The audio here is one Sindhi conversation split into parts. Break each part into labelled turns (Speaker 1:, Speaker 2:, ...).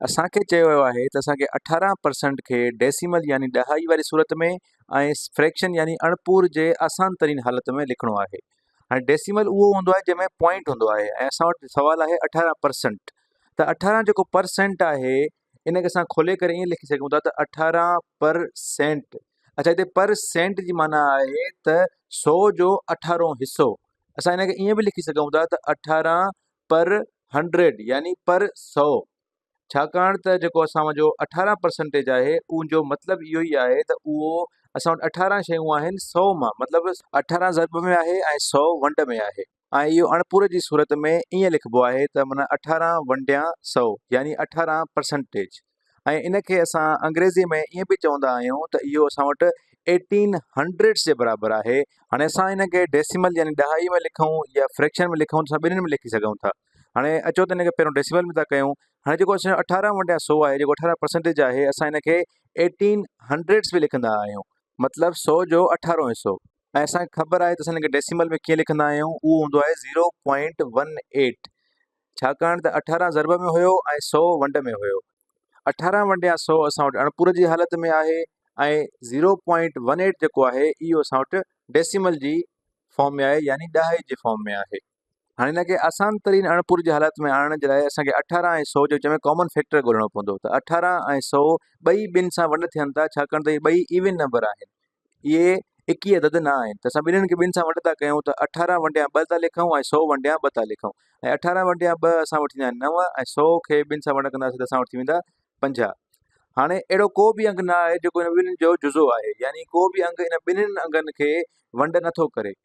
Speaker 1: اسان کي چيو ويو آهي ته اسان کي 18 پرسنٽ کي ڊيسيمل يعني ڏهائي واري صورت ۾ ۽ فريڪشن يعني اڻپور جي آسان ترين حالت ۾ لکڻو آهي. هاڻي ڊيسيمل اهو هوندو آهي جنهن ۾ پوائنٽ هوندو آهي ۽ اسان وٽ سوال آهي 18 پرسنٽ ته 18 جيڪو پرسنٽ آهي ان کي اسان کولي ڪري ائين لکي سگهون ٿا ته 18 پر سينٽ. اڇا هتي پر سينٽ جي معنيٰ آهي ته 100 جو اٺارهون حصو. اسان ان کي ائين به لکي سگهون ٿا ته 18 پر هنڊريڊ يعني پر سئو. ڇاڪاڻ ته جيڪو اسان جو 18 پرسنٽيج آهي ان جو مطلب اهو ئي آهي ته اهو اسان وٽ 18 شيون آهن سئو مان مطلب 18 ضرب ۾ آهي ۽ سئو ونڊ ۾ آهي ۽ اهو اڻپور جي صورت ۾ ائين لکبو آهي ته معنيٰ 18 ونڊيان سئو يعني 18 پرسنٽيج ۽ ان کي اسان انگريزي ۾ ائين به چوندا آهيون ته اهو اسان وٽ ايٽين هنڊريڊس جي برابر آهي. هاڻي اسان ان کي ڊيسيمل يعني ڏهائي ۾ لکون يا فريڪشن ۾ لکون ته اسان ٻنهين ۾ لکي سگهون ٿا. هاڻي اچو ته ان کي پهريون ڊيسيمل ۾ ٿا ڪيون. هاڻي جيڪو اسان جو 18 ونڊيا سو آهي جيڪو 18 پرسنٽيج آهي اسان ان کي ايٽين هنڊريڊس به لکندا آهيون مطلب سو جو اٺارهون حصو ۽ اسان کي خبر آهي ته اسان ان کي ڊيسيمل ۾ ڪيئن لکندا آهيون اهو هوندو آهي زيرو پوائنٽ ون ايٽ ڇاڪاڻ ته 18 ضرب ۾ هيو ۽ سو ونڊ ۾ هيو. 18 ونڊيا سو اسان وٽ اڻپور جي حالت ۾ آهي ۽ زيرو پوائنٽ ون ايٽ جيڪو آهي اهو اسان وٽ ڊيسيمل جي فارم ۾ آهي يعني ڏهائي جي فارم ۾ آهي. هاڻي هن کي آسان ترين اڻپور جي حالت ۾ آڻڻ جي لاء اسان کي 18 ۽ سو جي وچ ۾ ڪامن فيڪٽر ڳولڻو پوندو ته 18 ۽ سو ٻئي ٻن سان ونڊ ٿين ٿا ڇاڪاڻ ته اهي ٻئي ايون نمبر آهن. اهي ايڪيهه عدد نه آهن ته اسان ٻنهين کي ٻن سان ونڊ ٿا ڪيون ته 18 ونڊيا ٻه ٿا لکون ۽ سو ونڊيا ٻه ٿا لکون ۽ 18 ونڊيا ٻه اسان وٽ ٿيندا نو ۽ سو کي ٻن سان ونڊ ڪنداسين ته اسان وٽ ٿي ويندا 50. هاڻي اهڙو ڪو به انگ نه آهي جيڪو ان ٻنهين جو جزو آهي يعني ڪو به انگ ان ٻنهين انگن کي ونڊ نٿو ڪري.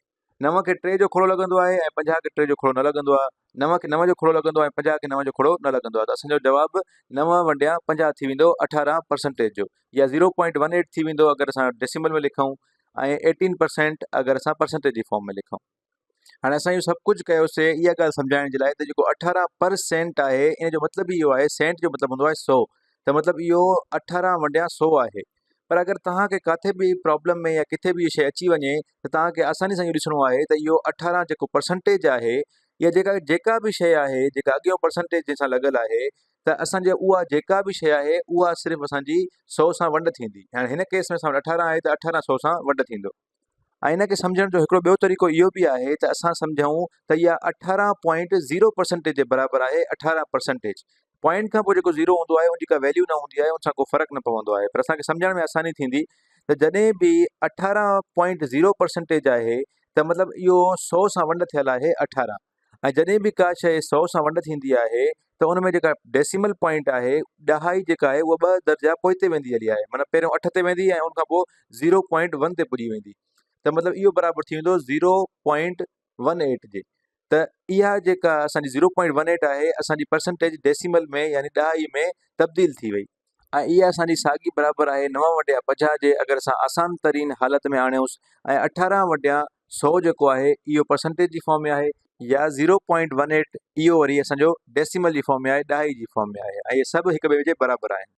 Speaker 1: نو کي ٽي جو کوڙو لڳندو آهي ۽ 50 کي ٽي جو کوڙو نه لڳندو آهي. نو کي نو جو کوڙو لڳندو آهي ۽ 50 کي نو جو کوڙو نه لڳندو آهي ته اسان جو جواب نو ونڊيا 50 ٿي ويندو 18 پرسنٽيج جو يا زيرو پوائنٽ ون ايٽ ٿي ويندو اگر اسان ڊيسيمل ۾ لکون ۽ ايٽين پرسنٽ اگر اسان پرسنٽيج جي فارم ۾ لکون. هاڻي اسان اهو سڀ ڪجهه ڪيوسي اها ڳالهه سمجهائڻ جي لاء ته جيڪو 18 پر سينٽ آهي ان جو مطلب اهو آهي سينٽ جو مطلب هوندو آهي سو ته مطلب اهو 18 ونڊيا سو آهي پر اگر توهان کي ڪاٿي به پرابلم ۾ يا ڪٿي به اها شيء اچي وڃي ته توهان کي آساني سان اهو ڏسڻو آهي ته اهو 18 جيڪو پرسنٽيج آهي يا جيڪا جيڪا به شيء آهي جيڪا اڳيون پرسنٽيج جنهن سان لڳل آهي ته اسان جي اها جيڪا به شيء آهي اها صرف اسان جي سو سان ونڊ ٿيندي هاڻي هن ڪيس ۾ اسان وٽ 18 آهي ته 18 سو سان ونڊ ٿيندو. ۽ ان کي سمجهڻ جو هڪڙو ٻيو طريقو اهو به آهي ته اسان سمجهون ته اها 18 پوائنٽ زيرو پرسنٽيج جي برابر آهي 18 پرسنٽيج پوائنٽ کان پوء جيڪو زيرو هوندو آهي ان جي ڪا ويليو نه هوندي آهي ان سان ڪو فرق نه پوندو آهي پر اسان کي سمجهڻ ۾ آساني ٿيندي ته جڏهن به 18 پوائنٽ زيرو پرسنٽيج آهي ته مطلب اهو سو سان ونڊ ٿيل آهي 18 ۽ جڏهن به ڪا شيء سو سان ونڊ ٿيندي آهي ته ان ۾ جيڪا ڊيسيمل پوائنٽ آهي ڏهائي جيڪا آهي اها ٻه درجا پوئتي ويندي هلي آهي معنيٰ پهريون اٺ تي ويندي ۽ ان کان پوء زيرو پوائنٽ ون تي پڄي ويندي ته مطلب اهو برابر ٿي ويندو زيرو پوائنٽ ون ايٽ جي ته اها جيڪا اسان جي زيرو پوائنٽ ون ايٽ آهي اسان جي پرسنٽيج ڊيسيمل ۾ يعني ڏهائي ۾ تبديل ٿي وئي. ۽ اها اسان جي ساڳي برابر آهي نو وٽيا 50 جي اگر اسان آسان ترين حالت ۾ آڻيونس ۽ 18 وٽيا 100 جيڪو آهي اهو پرسنٽيج جي فارم ۾ آهي يا زيرو پوائنٽ ون ايٽ اهو وري اسان جو ڊيسيمل جي فارم ۾ آهي ڏهائي جي فارم ۾ آهي ۽ اهي سڀ هڪ ٻئي جي برابر آهن.